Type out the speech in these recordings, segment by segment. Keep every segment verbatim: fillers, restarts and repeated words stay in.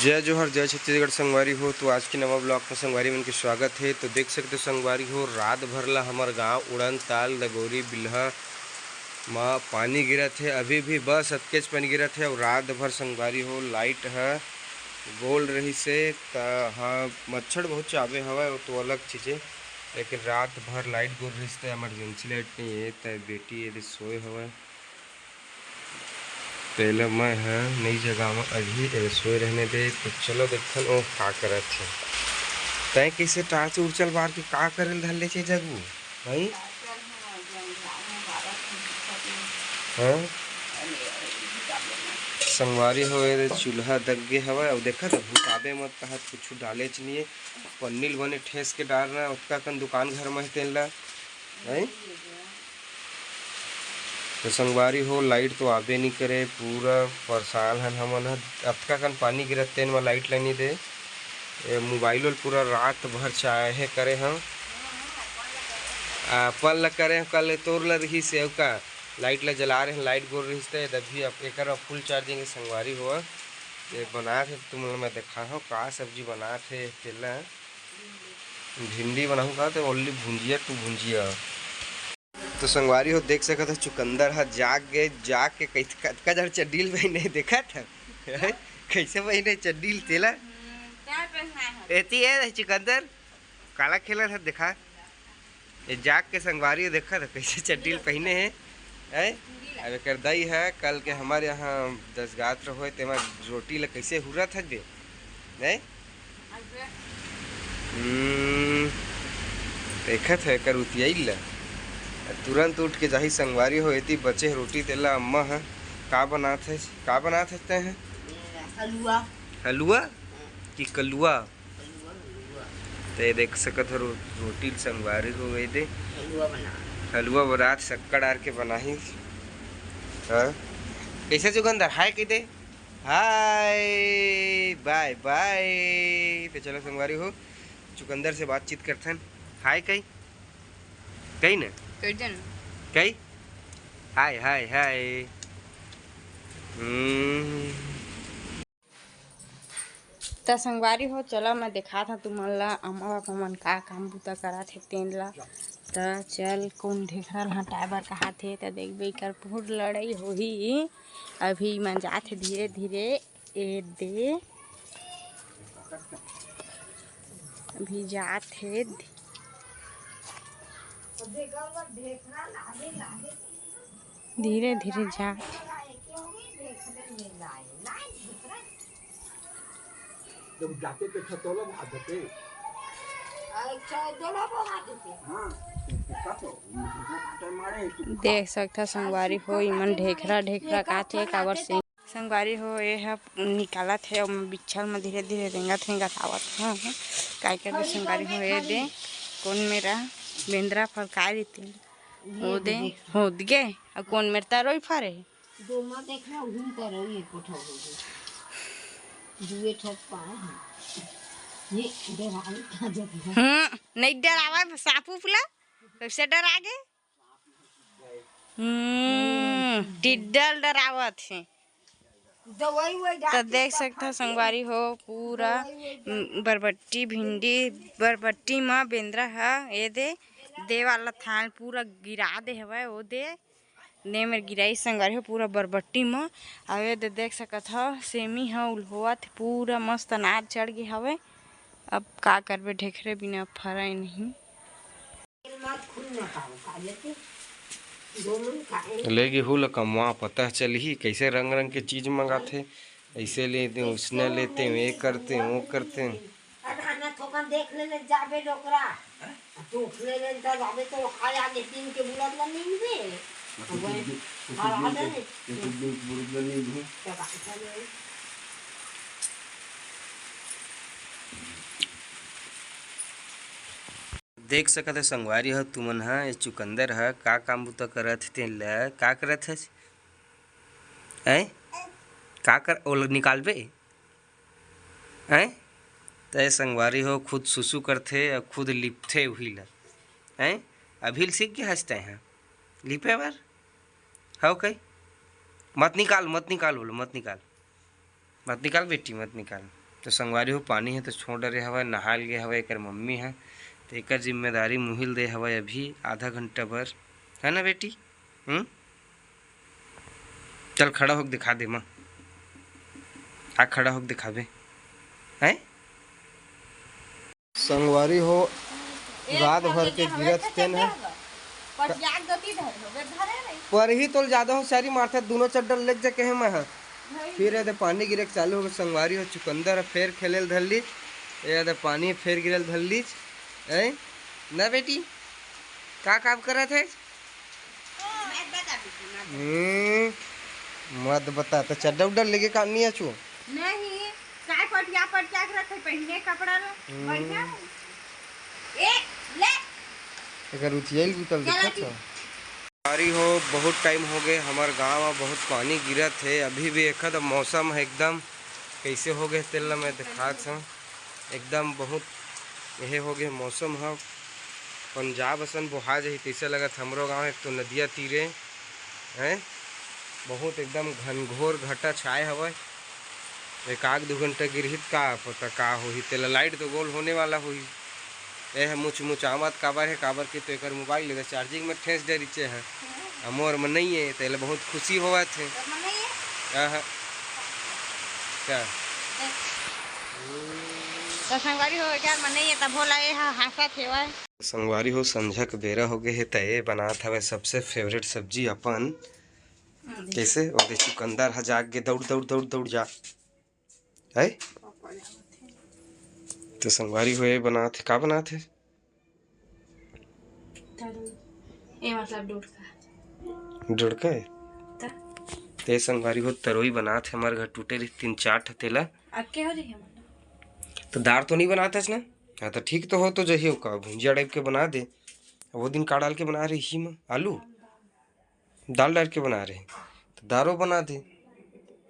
जय जोहार, जय छत्तीसगढ़ संगवारी हो। तो आज के नवा ब्लॉग में संगवारी मन के स्वागत है। तो देख सकते हो संगवारी हो, रात भर ला हमर गांव उड़न ताल, दगोरी, बिल्हा म पानी गिरत है। अभी भी बस अतकेच पानी गिरत है। और रात भर संगवारी हो, लाइट ह गोल रहिस हे, त हाँ, मच्छर बहुत चाबे हवय, वो तो अलग चीज हे, लेकिन रात भर लाइट गोल रहिस, त इमरजेंसी लाइट नहीं है, त बेटी एदे सोए हवय। तेला मैं ह नई जगह म अभी एला सोए रहने दे, तो चलो देखथन ओ का करत हे। तैं कइसे टार्च उर्चल बार के का करे ल धर ले छे जगू, भाई? हाँ? संगवारी हो, एदे चूल्हा दग गे हवय, अउ देखत ह, भुताबे मत कहत, कुछु डालेच नइये। पन्नी ल बने ठेस के डारना, ओतका कन दुकान घर म हे तेन ला, हैं? तो संगवारी हो, लाइट तो आबे नइ करे, पूरा परेशान हन हमन ह। अतका कन पानी गिरत तेन म लाइट ल नइ दे। ए, मोबाइलो ल पूरा रात भर चाहे करे हन। अपन ल करे हन, कल तोर ल रहिस हे का, लाइट ल जला रहे हन, लाइट गोल रहिस ते, अभी अब एकर अब फुल चार्जिंग हे संगवारी हो। ये बनात हे, तुमन ल मैं देखाहूँ का सब्जी बनात हे तेला। भिंडी बनाहूँ का, ते only भुंजिया to भुंजिया। तो संगवारी हो, देख सकत हो, चुकंदर ह जाग गे, जाग के कइसे, कतका जड़ चड्डी ल पहिने, देखत ह? कइसे पहिने चड्डी ल तेला? हम्म, का पहनाए हवे? एती हे चुकंदर, काला खेलत ह, देखा। ये जाग के संगवारी हो, देखत ह, कइसे चड्डी ल पहिने हे, हैं? अब एकर दई ह, कल के हमर यहाँ दस गात्र होय, तेमा रोटी ल कइसे हुरत ह बे, हैं? हम्म, देखत हे एकर उतियाई ल। तुरंत उठ के जाही संगवारी हो, एती बचे हे रोटी तेला अम्मा ह का बनात हे, का बनात हे तैं ह? हलुआ। हलुआ कि कलुआ? हलुआ, हलुआ। ते देख सकत हो रो-, रोटी ल संगवारी हो गई दे। हलुआ बना। हलुआ बनात शक्कर डार के बनाही। हाँ? कइसे चुकंदर? हाय कहि दे। हाय, बाय बाय। तो चलो संगवारी हो, चुकंदर से बातचीत करथन। हाय कही, कही ना? कर दे ना। कही? हाय, हाय, हाय। हम्म। त संगवारी हो, चला मैं देखात हूँ तुमन ला, अम्मा पापा मन का काम बूता करत हे तेन ला। त चल, कोन ढेखरा ल हटाए बर कहात हे, त देखबे, एकर बहुत लड़ाई होही। अभी मन जात हे धीरे धीरे, ए दे, अभी जात हे, धीरे धीरे जात। जब जाते थे खतौला में हाथ धोते। अच्छा, दोनों को हाथ धोते। हाँ, तो काटो, काटे मारे। देख सकता संगवारी हो, इमन ढेखरा ढेखरा काथे काबर से। संगवारी हो, ये ह निकालत हे, ओमा बिच्छर म धीरे धीरे रेंगत रेंगत आवत हे। काय करबे संगवारी हो, ये दे कोन मेरा बेंदरा फर काय रहिते, ये ओ दे दे। होद गे, अउ कोन मेर तरोई फरे। दोमा देख ना, उहिन तरोई एको ठो हो गे। दुए ठो पाए हैं। ये डरावे का जब है। हम्म, नहीं डरावा, साफ उपला, कैसे डरा गे? हम्म, टिड्डल डरावत हे। दवाई ववाई त डाल के देख तब सकथव खाके संगवारी हो, पूरा दवाई ववाई डाल। उम, बरबट्टी भिंडी, बरबट्टी म बेंदरा ह, ए दे, दे वाला थान पूरा गिरा दे हवय, ओ दे, ने मेर गिराई संगवारी हो, पूरा बरबट्टी म। अउ ए दे देख सकत हव, सेमी ह उल्होवत हे, पूरा मस्त अनार चढ़ गे हवय। अब का करबे, ढेखरे बिना फरय नहीं। लेगे हू ल कमवा, पता चलही कइसे रंग रंग के चीज मंगाथे, अइसे लेते, उसने लेते, ये करते, वो करते। अरे आना थोकन देख ले, ले जाबे डोकरा। तू ले ले त जाबे तो खाए आगे तीन के बुलत ल मिलबे। हाँ, हाँ, हाँ। देख सकत ह संगवारी हो, तुमन ह, ये चुकंदर ह का काम बुता करत हे, तेन ल का करत हस? हैं? का कर, ओला निकालबे? हैं? त ये संगवारी हो, खुद सुसु करथे अउ खुद लिपथे उही ल। हैं? अभी ल सीख गे हस तैं ह लिपे बर? हव कई? मत निकाल, मत निकाल, बोलो, मत निकाल। मत निकाल बेटी, मत निकाल। तो संगवारी हो, पानी हे तो छोड़ डरे हवय, नहाल गे हवय एकर मम्मी ह। तो एकर जिम्मेदारी मुहिल दे हवय अभी आधा घंटा बर, है ना बेटी? हम्म, चल खड़ा होके दिखा दे माँ। आ खड़ा होके दिखाबे, हैं? संगवारी हो, रात भर के गिरत तेन ह। परही तोल ज्यादा होशियारी मारथे, दूनों चड्डा लेग जा कहे मैं ह। फिर एदे पानी गिरे के चालू होगे संगवारी हो, चुकंदर ह फेर खेले ल धर लीच, एदे पानी फेर गिरे ल धर लीच। ऐ ना बेटी, का काम करत हे? हम्म, मत बता, तो चड्डा उड्डा लेके काम नहीं आचू? नहीं, काय पटिया पटिया के रखे पहिने कपड़ा ला, हम्म। बढ़िया है। ए, ले। एकर उथियाइल गुतल चला देखत जी। हो। संगवारी हो, बहुत टाइम हो गए, हमर गांव में बहुत पानी गिरत हे, अभी भी एक मौसम है एकदम कैसे हो गए तेल ला मैं दिखात हूँ। एकदम बहुत यह हो गए मौसम ह, पंजाब असन बोहा जही तैसे लगत। हमरो गांव एक तो नदिया तीरे हैं, बहुत एकदम घनघोर घटा छाए हवय। एक आग दू घंटा गिरही त का पता का होही, तेला लाइट तो गोल होने वाला होही। ए ह मुचमुचावत काबर हे, काबर कि तो एकर मोबाइल ले चार्जिंग में ठेस डरिचे है, आ मोर में नहीं है, तेला बहुत खुशी होवत है। तोर में नहीं है? आहा। क्या? देख। तो संगवारी हो, एकर में नहीं है, तब भोला ए ह हांसत हेवय। संगवारी हो, संझा के बेरा हो गए हे, त ए बनात हवय सबसे फेवरेट सब्जी अपन। हम्म। कैसे? ओदे चुकंदर ह जाग के दौड़, दौड़, दौड़, दौड़ जा। है? तो संगवारी हो, ए बनात हे, का बनात हे? तरोई। ए मतलब डोड़का। डोड़का है? त? ते संगवारी हो, तरोई बनात हे, हमर घर टूटे रही तीन चार ठा तेला। अब के हो रही है मतलब? तो दार तो नहीं बनात हस ना? हाँ, तो ठीक तो हो, तो जही का भुंजिया टाइप के बना दे। वो दिन का डाल के बना रही ही मैं, आलू? दाल डाल के बना रहे, तो दारो बना दे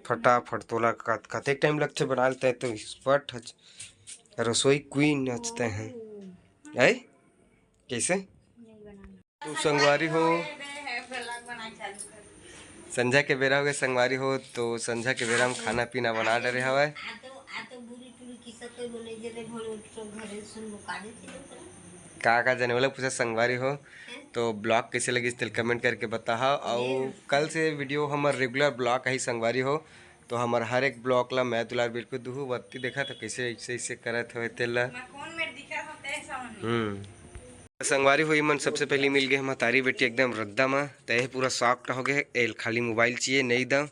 फटाफट। तोला का-, कतेक टाइम लगथे बनाए ल? तैं तो एक्सपर्ट हच, रसोई क्वीन हच तैं ह। आय? कैसे? तो संगवारी हो, संझा के बेरा हो गए संगवारी हो, तो संझा के बेरा में खाना पीना बना डरे हवय। का का जाने वाला पूछा संगवारी हो। तो ब्लॉग कैसे लगिस तेल कमेंट करके बताहा। अउ कल से वीडियो हमर रेगुलर ब्लॉग आही संगवारी हो। तो हमर हर एक ब्लॉग ला मैं दुलार बिल्कुल दुहू बत्ती देखा तो कैसे ऐसे ऐसे करत हवे तेल ला। मैं कौन मेर दिखा सकते हैं समझ नहीं। हम्म। संगवारी हो, इमन सबसे पहली मिल गए महतारी बेटी एकदम रद्दा मा। तो ये पूरा सॉफ्ट हो गए, एल खाली मोबाइल चाहिए नहीं दा।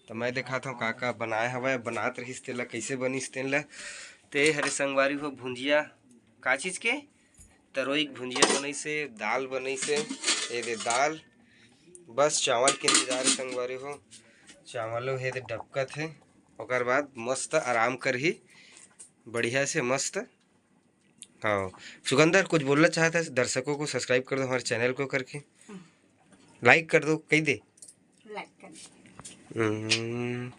तो मैं दिखात हूँ का का बनाए हवय, बनात रहिस तेला, कैसे बनिस तेला। ते हरे संगवारी हो भुंजिया, का चीज के? तरोई के भुंजिया बनइसे, दाल बनइसे, ए दे दाल। बस चावल के इंतजार है संगवारी हो, चावलो हे दे डबकत हे, ओकर बाद मस्त आराम करही बढ़िया से मस्त। हाँ, चुकंदर कुछ बोलना चाहता है दर्शकों को, सब्सक्राइब कर दो हमारे चैनल को करके, लाइक कर दो, कही दे। लाइक कर दो। हम्म,